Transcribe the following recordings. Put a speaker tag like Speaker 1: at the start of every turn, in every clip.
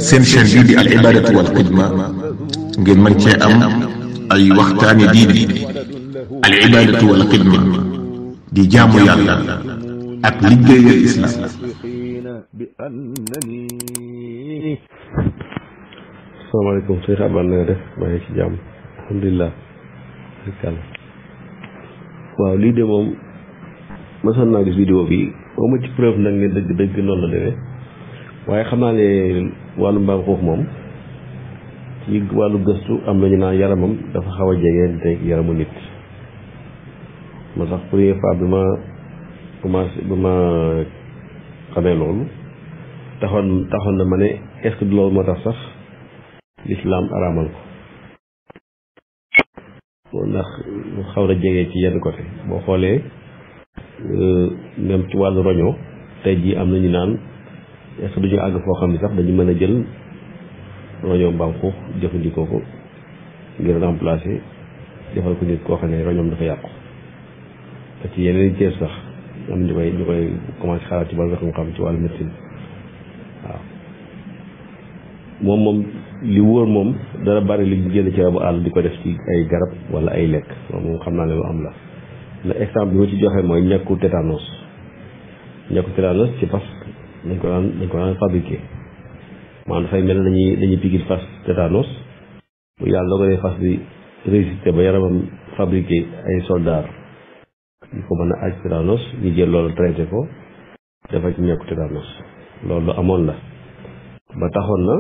Speaker 1: seen chaîne bii di al ibadatu wal xidma ngeen mën cee am ay waxtaani diine al ibadatu wal xidma di jaamu yàlla ak liggéeyal islam.
Speaker 2: asalaamaaleykum sëñ Xaban na nga def maa ngi ci jàmm alhamdulilah. waaw lii de moom mësoon naa gis vidéo bi boo ma ci preuve nag ne dëgg noonu la demee waaye xam naa ne wàllu mbaam xuux moom ci wàllu gëstu am nañu naan yaramam dafa xaw a jege te yaramu nit. moo tax première fois bi ma xamee loolu taxoon na ma ne est-ce que loolu moo tax sax lislaam araamal ko ndax xaw na jege ci yenn côté boo xoolee même ci wàllu roño tey jii am nañu naan est-ce que duñu àgg foo xam ne sax dañu mën a jël roño mbaam xuux jëfandikoo ko ngir remplacer defal ko nit koo xam ne roñoom dafa yàqu te ci yeneen ceeb sax am ñu koy commencé xalaat ci wàllu xam-xam ci wàllu médecine waaw moom li wóor moom dara bari li génn ci rabu àll di ko def ci ay garab wala ay lekk moom xam naa ne lu am la exemple bi ma ci joxe mooy ñàkku tétanos ci fas dañ ko daan fabriqué maanaam dafay mel ne dañuy pigil fas tétanos bu yàlla doo ko dee fas bi résister ba yaramam fabriqué ay soldats ñu ko mën a aj tétanos ñu jël loolu traité ko dafa ci ñàkku tétanos loolu amoon la ba taxoon na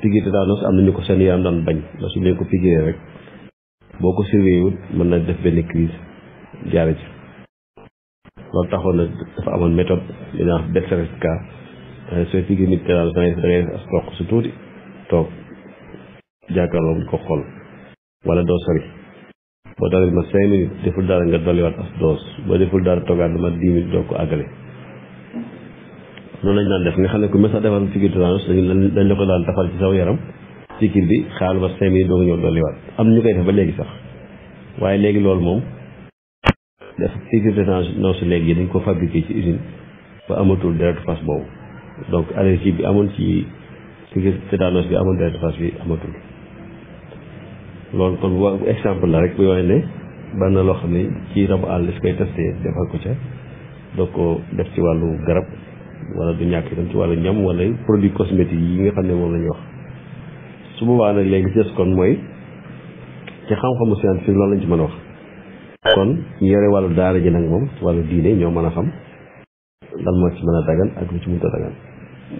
Speaker 2: pigir tétanos am nañu ko seen yaram daan bañ ba su leen ko pigiree rek boo ko surveillé wut mën na def benn crise jaare ci loolu taxoon na dafa amoon méthode dina wax BCRSK sooy pigir nit tétanos da ngay as toq su tuuti toog jàkkaarloo ko xool wala doo sori boo dalee ma 5 minutes deful dara nga dolliwaat as doos boo deful dara toogaat dama 10 minutes doo ko àggale noonu lañu daan def nga xam ne ku mës a defal piqûre tétanos dañ la ko daan tafal ci saw yaram piqûre bi xaar ba 5 minutes doo nga ñëw dolliwaat am ñu koy def ba léegi sax waaye léegi loolu moom def piqûre tétanos léegi dañ ko fabriqué ci usine ba amatul deretu fas boobu donc allergie bi amoon ci piqûre tétanos bi amoon deretu fas bi amatul loolu kon exemple la rek bu yooyu ne ban na loo xam ne ci rabu àll si koy testé defal ko ca donc ko def ci wàllu garab wala du ñàkk itam ci wàllu ñam wala produit cosmétique yi nga xam ne moom la ñuy wax su boobaa nag léegi ci des kon mooy ci xam-xamu scientifique loolu lañ ci mën a wax kon ñu yore wàllu daara ji nag moom ci wàllu diine ñoo mën a xam lan moo ci mën a dagan ak lu ci mënta dagan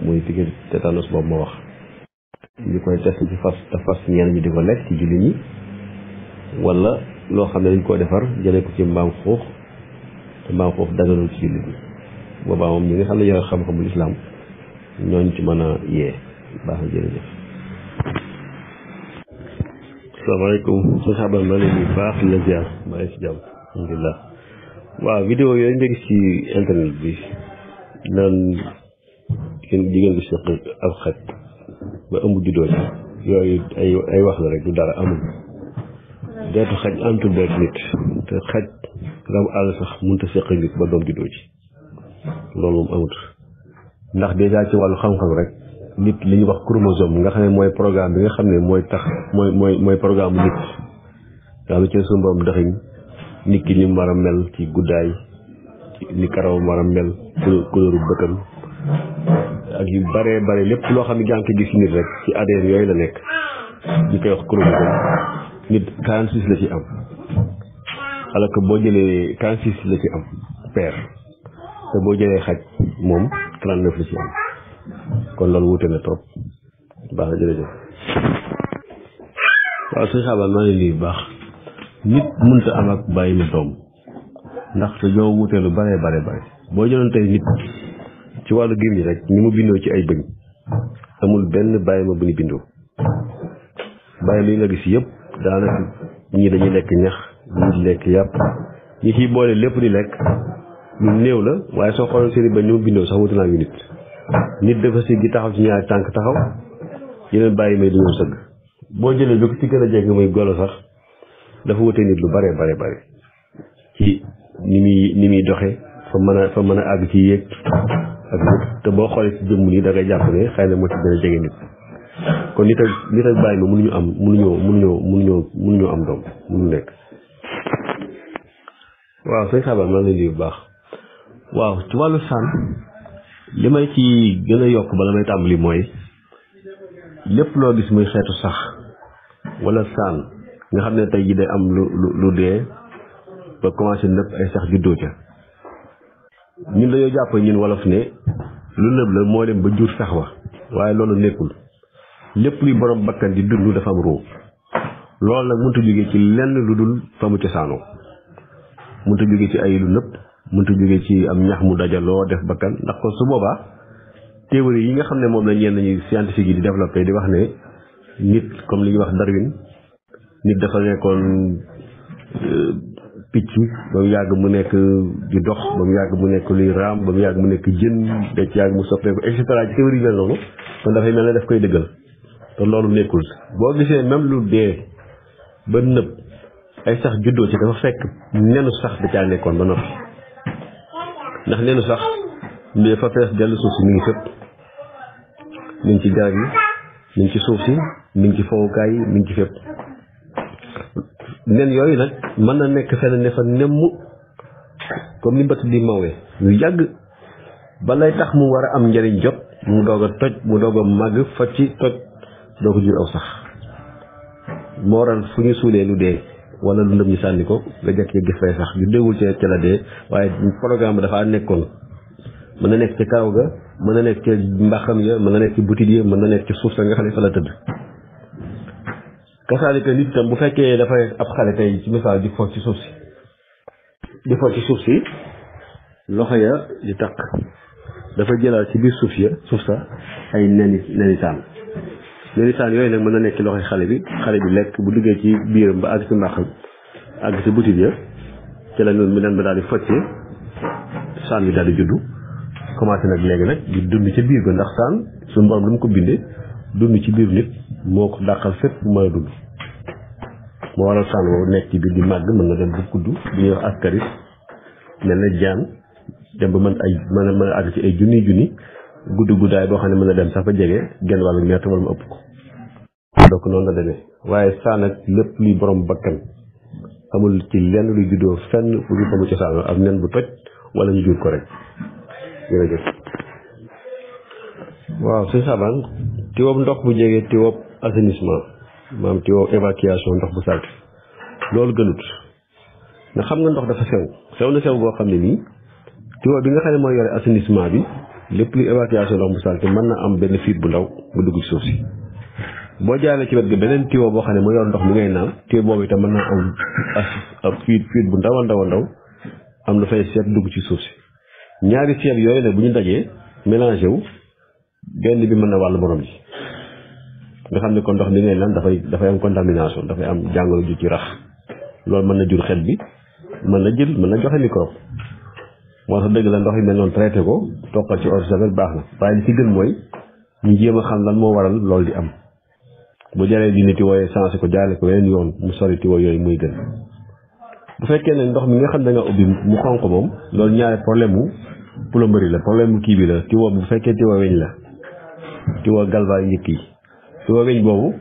Speaker 2: muy piqûre tétanos boobu ma wax ñu koy test ci fas te fas ñenn ñi di ko lekk ci jullit ñi wala loo xam ne dañ koo defar jëlee ko ci mbaam xuux te mbaam xuux daganul ci jullit ñi boobaa moom ñi nga xam ne yore xam-xamul islam ñooñu ci mën a yee baax na jërëjëf. asalaamaaleykum sëñ Xaban maa leen di baax la ziar maa ngi ci jàmm alhamdulilah. waaw vidéo yooyu nga gis ci internet bi naan jigéen bi seq ak xaj ba ëmb juddoo ci yooyu ay wax la rek du dara amul deetu xaj antul deetu nit te xaj rabu àll sax mënut a seq nit ba doom juddoo ci loolu moom amut ndax déjà ci wàllu xam-xam rek nit li ñuy wax chromosome nga xam ne mooy programme bi nga xam ne mooy tax mooy programme nit nga xam ne ci suñu borom daxiñ nit ki ni mu war a mel ci guddaay ni karawam war a mel couleur bëtam ak yu bare bare lépp loo xam ne jànk gis nit rek ci ADN yooyu la nekk ñu koy wax chromosome nit 46 la ci am alors que boo jëlee 46 la ci am paire te boo jëlee xaj moom 39 la ci am kon loolu wute na trop baax na jërëjëf. waaw sëñ Xaban maa ngi lii baax nit mënta am ak bàyyi ma doom ndax te ñoo wute lu bare bare bare boo jëloon tey nit ci wàllu gémmiñ rek ni mu bindoo ci ay bëñ amul benn bàyyi ma bu ñu bindoo bàyyi ma yi nga gis yëpp daanaka ñii dañuy lekk ñax ñii di lekk yàpp ñi ciy boole lépp di lekk lu néew la waaye soo xooloon seeni bëñ ni mu bindoo sax wuute naa ngi nit dafa si gi taxaw ci ñaari tànk taxaw yeneen bàyyi may dañoo sëgg boo jëlee bi ko ci gën a jege muy golo sax dafa wute nit lu bare bare bare ci ni muy doxe fa mën a àgg ci yéeg ak nit te boo xoolee ci jëmm nii da ngay jàpp ne xëy na moo ci gën a jege nit kon nit ak bàyyi ma mënuñoo am doom mënu nekk. waaw sëñ Xaban maa ngi lay bu baax. waaw ci wàllu saan li may ci gën a yokk bala may tàmbali mooy lépp loo gis muy xeetu sax wala saan nga xam ne tey ji day am lu dee ba commencé nëpp ay sax juddoo ca ñun dañoo jàpp ñun wolof ne lu nëb la moo dem ba jur sax wa waaye loolu nekkul lépp luy borom bakkan di dund dafa am ruu loolu nag mënut a jógee ci lenn lu dul fa mu cosaanoo mënut a jógee ci ay lu nëpp mënut a jógee ci am ñax mu dajaloo def bakkan ndax ko su boobaa théorie yi nga xam ne moom la ñenn ñi scientifique yi di développé di wax ne nit comme li ñuy wax Darwin nit dafa nekkoon picc ba mu yàgg mu nekk di dox ba mu yàgg mu nekk luy raam ba mu yàgg mu nekk jën da ci yàgg mu soppeeku et cetera ci théorie yi mel noonu kon dafay mel ne daf koy dëggal te loolu nekkul boo gisee même lu dee ba nëb ay sax juddoo ci dafa fekk nenu sax da caa nekkoon ba noppi ndax nenu sax mbir fa fees dellu suuf si mi ngi fépp mi ngi ci garab yi mi ngi ci suuf si mi ngi ci fowukaay yi mi ngi ci fépp nen yooyu nag mën na nekk fenn ne fa nemm comme ni mbëtt di mawee yu yàgg ba lay tax mu war a am njëriñ jot mu doog a toj mu doog a màgg fa ci toj doo ko jur aw sax moo waral fu ñu suulee lu dee wala lu ndëm ñu sànni ko nga jekk gis fay sax yu déewul ca la dee waaye programme bi dafa nekkoon mën na nekk ci karaw ga mën na nekk ci mbaxam ya mën na nekk ci butit ya mën na nekk ci suuf sa nga xam ne fa la tëdd kasaalika nit tam bu fekkee dafay ab xale tey ci misaal di fo ci suuf si loxo ya di takk dafa jëlaat ci biir suuf sa ay nenitaan yooyu nag mën na nekk ci loxoy xale bi lekk bu duggee ci biiram ba àgg ci mbaxam àgg ci butit ya ci la noonu mi nen ba daal di focce saan bi daal di juddu commencé nag léegi nag di dund ci biir ga ndax saan suñu borom lu mu ko bindee dund ci biir nit moo ko dàqal fépp mën a dund moo waral saan woowu nekk ci biir di màgg mën na dem bu gudd bu ñuy wax askaris mel na jaan dem ba mën a àgg ci ay junni guddaay boo xam ne mën na dem sax ba jege genn wàllu mètre wala mu ëpp ko donc noonu la demee waaye saan ak lépp luy borom bakkan amul ci lenn luy juddoo fenn fu ñu fa mu cosaanoo ak nen bu toj wala ñu jur ko rek jërëjëf. waaw sëñ Xaban tiwob ndox bu jege tiwob assainissement maanaam tiwob évacuation ndox bu salte loolu gënut nga xam nga ndox dafa sew na boo xam ne nii tiwob bi nga xam ne mooy yore assainissement bi lépp luy évacuation ndox bu salte mën na am benn fuite bu ndaw bu dugg ci suuf si boo jaaree ci wet gi beneen tiwo boo xam ne moo yor ndox mi ngay naan tiwo boobu itam mën naa am ab fuite bu ndaw am lu fay seet dugg ci suuf si ñaari seet yooyu nag bu ñu dajee mélangé wu benn bi mën na wàll morom ji nga xam ne kon ndox mi ngay naan dafay am contamination dafay am jàngoro ju ci rax loolu mën na jur xet bi mën na joxe microbe moo tax dëgg la ndox yi mel noonu traité ko toppal ci eau de javel baax na waaye li ci gën mooy ñu jéem a xam lan moo waral loolu di am bu jaree di nit wooyee sensé ko jaarale ko weneen yoon mu sori tiwo yooyu muy gën bu fekkee ne ndox mi nga xam da nga ubbi mu xonq moom loolu ñaari problème mu plomberie la problème mu kii bi la tiwo bu fekkee tiwo weñ la tiwo galva njëkk yi tiwo weñ boobu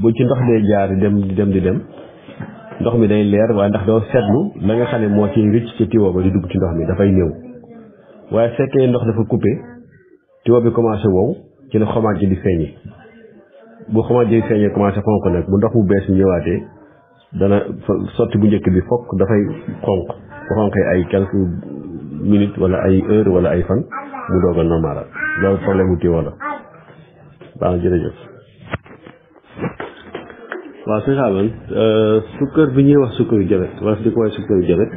Speaker 2: bu ci ndox dee jaar di dem ndox mi day leer waaye ndax doo seetlu la nga xam ne moo ciy rëcc ci tiwo ba di dugg ci ndox mi dafay néew waaye fekkee ndox dafa coupé tiwo bi commencé wow ci la xomaat ji di feeñee bu xomaat ji di feeñee commencé xonq nag bu ndox mu bees mi ñëwaatee dana sotti bu njëkk bi fokk dafay xonq bu xonqee ay quelques minutes wala ay heure wala ay fan mu doog a normal loolu problème mu tiwo la baax na jërëjëf. waaw sëñ Xaban sukkër bi ñuy wax sukkaru jabet wala di ko wax sukkaru jabet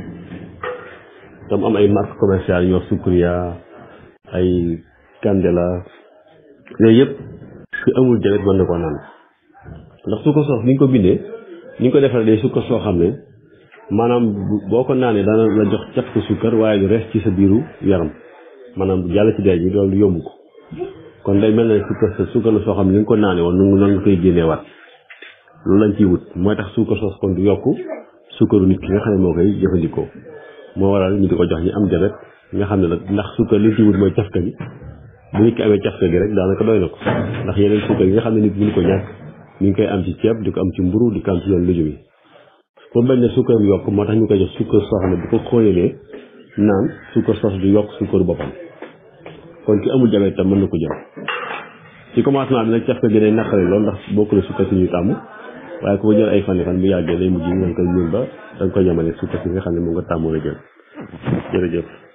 Speaker 2: tam am ay marque commerciale yu ñuy wax Sucria ay Candela yooyu yëpp fi amul jabet mën na koo naan ndax sukkar soof ni ñu ko bindee ni ñu ko defaree day sukkar soo xam ne maanaam boo ko naanee dana la jox cat ko sukkar waaye du res ci sa biiru yaram maanaam jàll ci dee ji loolu yomb ko kon day mel ne sukkar la soo xam ne ni nga ko naanee woon noonu nga koy génneewaat loolu lañ ciy wut mooy tax suukar soos kon du yokk suukaru nit ki nga xam ne moo koy jëfandikoo moo waral ñu di ko jox ñi am jabet nga xam ne nag ndax suukar li ci wut mooy cafka gi bu nit ki amee cafka gi rek daanaka doy na ko ndax yeneen suukar yi nga xam ne nit mënu ko ñàkk mi ngi koy am ci ceeb di ko am ci mburu di ko am ci yenn lujum yi pour bañ ne suukaram yokk moo tax ñu koy jox suukar soo xam ne bu ko xóoyalee naan suukar sos du yokk suukaru boppam kon ki amul diabète tam mën na ko jël ci commencement bi nag cafka gi day naqari lool ndax bokk na suukar si ñuy tàmm waaye ku ko jël ay fan bu yàggee day mujj nga koy ñuul ba da nga koy yemale suukar si nga xam ne moom nga tàmmoon a jël jërëjëf